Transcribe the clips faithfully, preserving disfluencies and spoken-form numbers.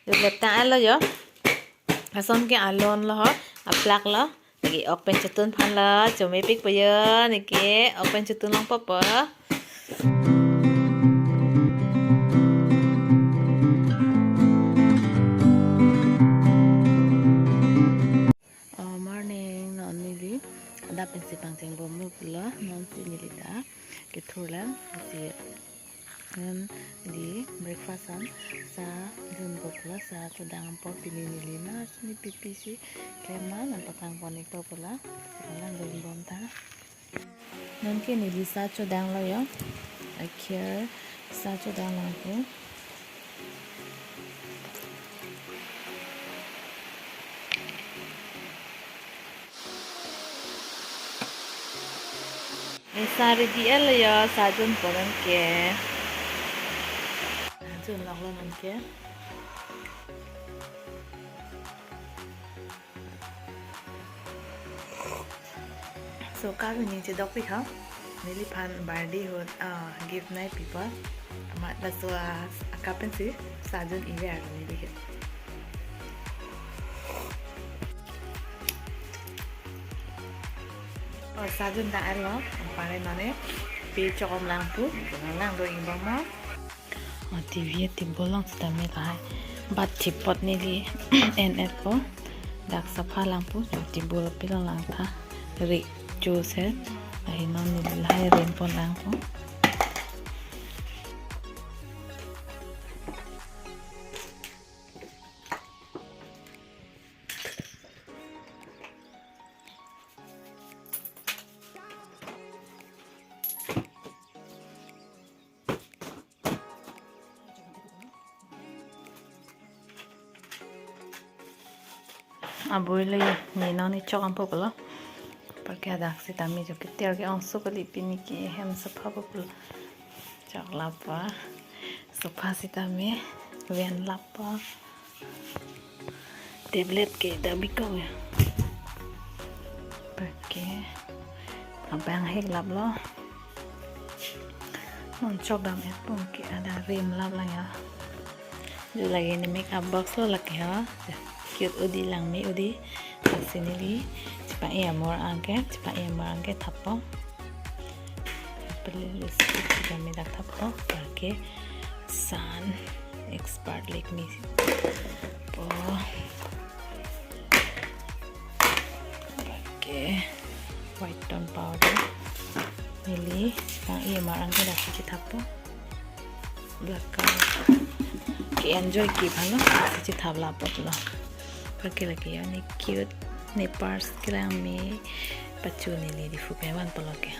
Leptang alo yo. Ason ke alon lo ho, aplak lo. Lake ok pen chotun aphan lo, chomepik po yo, neke ok pen chotun longpo po. Oh, morning, non neli adap pensi pangcheng bom lo pulo, non si neli ta kethurlang, si non neli breakfast an sa junpo pulo, sa chodang po, pini neli ma suni pipi si klem ma, non paklang pon-ikpo pulo, si palang dun bom ta. Non ke neli sa chodang lo yo. Akhir sa chodang nangpo. Sa ready lo yo, sa junpo non ke. Sa junlok lo non ke. So, kave ning chedok pi kha. Neliphan birthday ahut, ah, gift nangpipo. Amat laso, ah, akap pensi sa jun-iver neli he. Oh, sa juntang alo, pare none, pe chok-om lang pu, lang do-ik bom mo. Oh, T V table along sitame lahai bath pot neli en-et po. Dak sapha lang pu, table pilong lang tha. Rik juice he. Ahin non neli lahai rem pon lang pu. Abui le ne non ne chok-om po pulo. Anparke dak sitame jo keter ke-ongso kali, pini ke hem sapha po pulo. Chok lap po. Sofa sitame ven lap po. Tablet ke dabi ko ya. Anparke abang hek lap lo. Non chok dam-et pum ke ada rem lap lang ya. Jo lake ne makeup box lo lake ha. Cute odi, Langme odi. Lasi neli chepang-e amor anke, chepang-e amor anke thappo. Pele lipstick kami dak thappo. Anparke Sun Expert Lakme po. Anparke white tone powder. Neli chepang-e amor anke dak si chethappo. Black color. Ke-enjoy ke bhalo, si chethap lap po pulo. Anparke lake ya ne cute, ne purse kelang me pachu neli Diphu kevan pulo ke.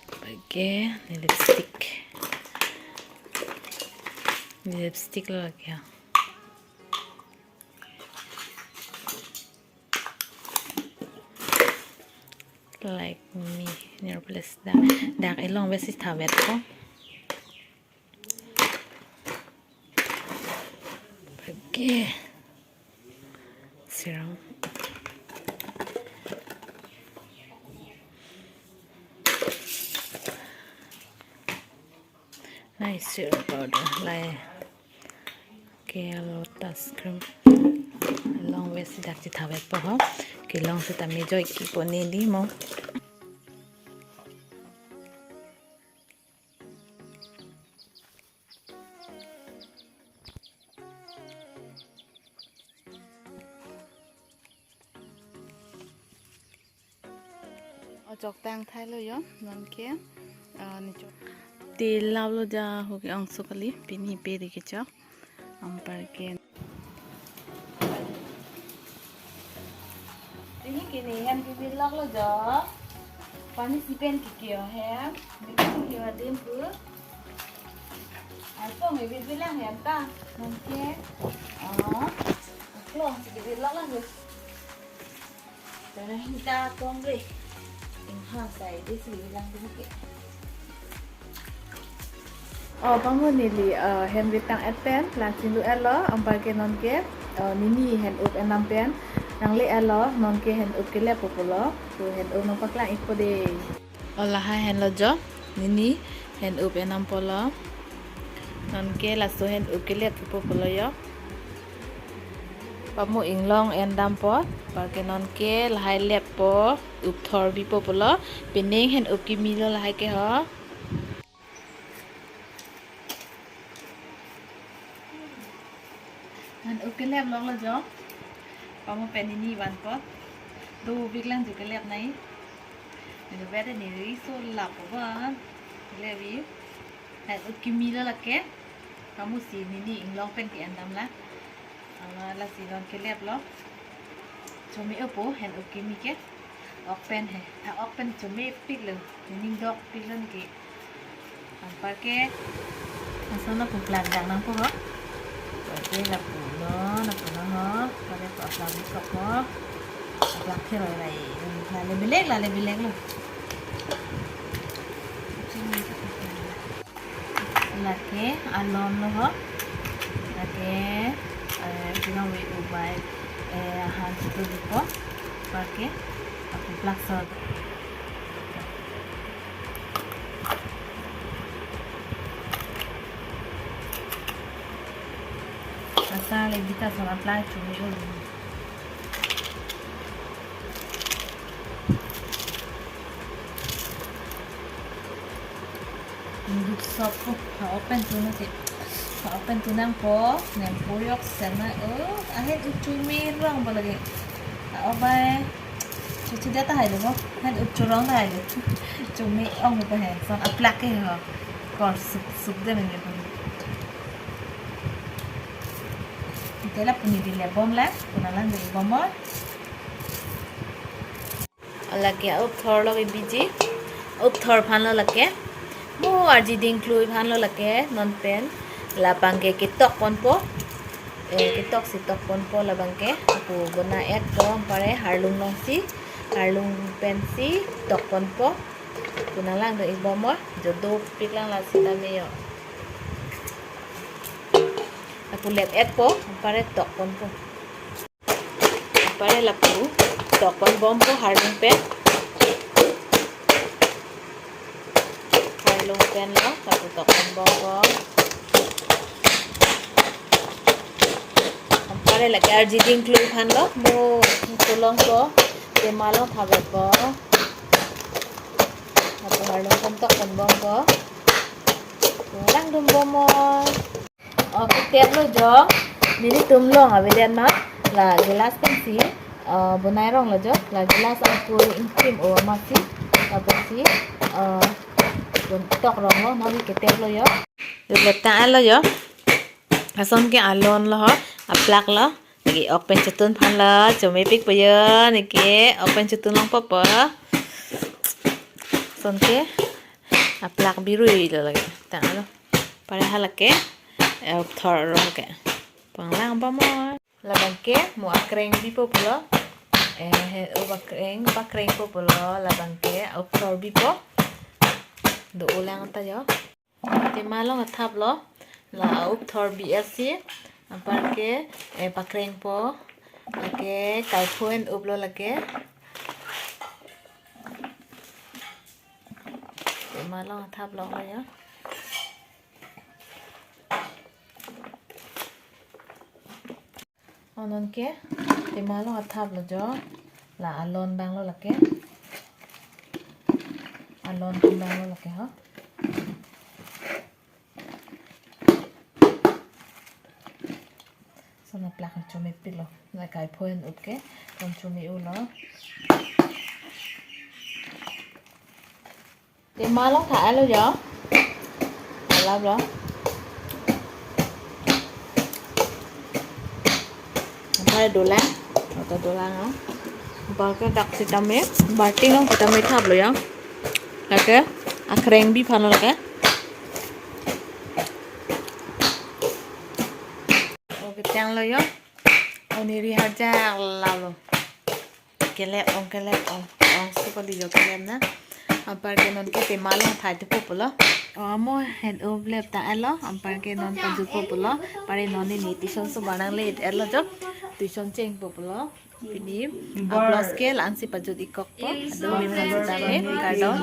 Anparke ne lipstick. Ne lipstick lo lake ya. Lakme, Nail Plus dak, dak elong vesi thavet ko. Anparke serum. Nice serum powder, lai ke Lotus cream. Long vesi dak chethappo ho. Kelong sitame enjoy ke po neli mo. O choktang thailo yo, non ke, ah, ne chok. Te lap lo ja ho ke-ongso kali, pini pe de kechok. Anparke. Pini ke ne hem kebi lok lo jo. Pani sipen ke ke-o hem. Bikin ke-o adim pu. Alpo me bibi lang hem ta. Non ke. Oh. Klong si kebi lok lang jo. Tara hinta tong le. Inghang sai de si lang de ke. O, pamu neli, eh, hem vetang-et pen, lang chinglu-etlo, anparke non ke, eh, neli hen-up enam pen, nangle-etlo, non ke hen-up kelepo pulo, to hen-up nangpaklang-ik po de. O lahai henlo jo, neli hen-up enam pulo. Nonke laso hen up kelep thupo pulo jo. Pamu inglong endampo, anparke nonke lahai leppo, up thor bipo pulo, pining hen up kimi lo lahai ke ho. Hen up kelep lok lo jo. Pamu pen nini vanpo. Dovik lang jo kelep nai. Nini vet nini riso lap van. Kelep vi. Hen up kimi lo lake. Pamu si nini inglong pen ke-endam la. Ama lasi nonke leplo. Chome-opo hen up kimi ke. Ok pen he. A ok pen chomepik lo. Nini dokpik lo neke. Anparke. Laso lapu plak dang nangpo ho. Anparke lapu lo, lapu lo ho. Anparke lapu plak bikok ho. Plak theroi rai. Lale bilek, lale bilek lo. Lake alon lo ho. Lake, eh, pinong we ubai, eh, han situ dipo. Lake, aku plak sot. Asa le bita sona plak chumi ul. Induk sop po, ha ok pen tuna si. Ha ok pen tunangpo, nempo yok sena, oh, ahen up chumi rong po lake. Ha ok bai, chuchu dia ta hai lo po, ahen up churong ta hai lo. Chumi ong po he, son aplak ke ho. Kor suk, suk de mene po. Ante lapu neli lepbom la, puna lang de bomor. Lake up thor lo ke biji. Up thor aphan lo lake. Mo arji ding klui aphan lo lake non pen. Labang ke ketok ponpo. Eh, ketok si tok ponpo labang ke. Aku bona ek dong pare harlung long si. Harlung pen si tok ponpo. Puna lang do ik bomor. Jo dopik lang la sitame jo. Aku lep etpo. Pare tok ponpo. Pare lapu tok ponbompo harlung pen. Harlung pen lo, lapu tok ponbompo. Pare lake arji ding klui aphan lo, mo tulong po, tema lo thabet po. Lapu harlung pen tok ponbompo. Lang dum bomor. Oh, ketep lo jo. Nelitum long avedet ma. La gelas pen si. Eh, bonai rong lo jo. La gelas apui ingkrim o ma si. Lapen si. Eh, bon tok rong lo. Neli ketep lo jo. Yo letang lo jo. Lason ke alon lo ho. Aplak lo. Neke ok pen chetun aphan lo. Chomepik po jo. Neke ok pen chetun longpo po. Lason ke. Aplak birui lo lake. Tang lo. Pare halake, eh, up thor lo ke. Panglang bomor. Labang ke, mo akreng bipo pulo. Eh, he, up akreng, pakrengpo pulo. Labang ke, up thor bipo. Do ulang ta jo. Tema along athap lo. La up thor bi esi. Anparke, eh, pakrengpo. Lake, kaipho en up lo lake. Tema along athap lo ya. Oh, nonke tema along athap lo jo. La alon abang lo lake. Alon abang lo lake ho. Sona plak chomepik lo. La kaipho en up ke. Kon chome-u lo. Tema along tha-et lo jo. Alap lo. Anpar dolang. Ata dolang lo. Anparke dak sitame. Balting along sitame thap lo jo. Lake akreng bi aphan lo lake. Oke, tang lo jo. Oni ri hajar lalo. Kelep ong, kelep ong, ong si pali jo kelep na. Anparke nonke tema along thai thupo pulo. O amo hen up lep ta alo, anparke non pajutpo pulo. Pare non neli tuition so barang le et lo jo. Tuition chengpo pulo. Pini, a, vlog ke la-an si pajut-ik kokpo. Ado mi pajut ave, kardom.